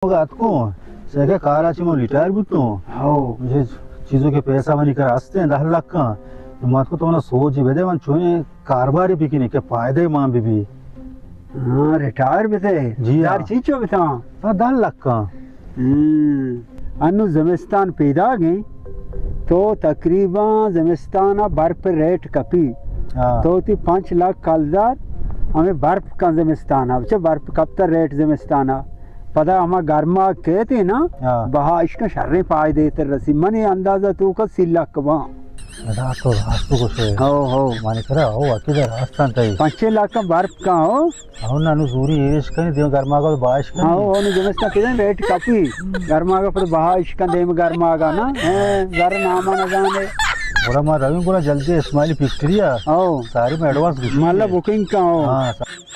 اتکوں، سیکہ کارا چی من ریٹائر بوتوں۔ ہو۔ مجھے چیزوں کے پیسہ منی کرا ہستے ہیں، دہ لکھ کا۔ تو من اتکوں تو منا سوچ بدے، من چونے کاروباری بکنی کہ فائدہ مان بی بی۔ ہاں، ریٹائر بتے۔ جی ہاں۔ دار چی چو بتا؟ ہاں، دہ لکھ کا۔ ہم۔ انو زمستان پیداگیں، تو تقریباً زمستان برپ ریٹ کپی۔ ہاں۔ تو تی پنچ لکھ کلدار ہمیں برپ کا زمستان، چہ برپ کپتا ریٹ زمستان۔ پدا ہما گرما کہتے نا، ہاں۔ بہا اشکا شریں فائدے تر رسی۔ منی اندازہ تو کا سی لکھ باں۔ ادا تو راست گوشے۔ ہو، ہو۔ مانے کرا، ہو، اکی دے راست انت ای۔ پنچ لکھ برپ کا ہو۔ ہو نا، نو زوری ایش کنی، دیم گرماگا تو بہا اش کنی۔ ہو، ہو، نو زمستان کدن ریٹ کپی۔ گرماگا پر بہا اش کن دیم گرماگا نا۔ ہیں، زر ناما نزانے۔ گڑا ما رویں گڑا جلدی اسماعیلی فیکٹری آ۔ ہو۔ ساری میں ایڈوانس گوشی۔ مالا بکنگ کا ہو۔ ہاں، سا-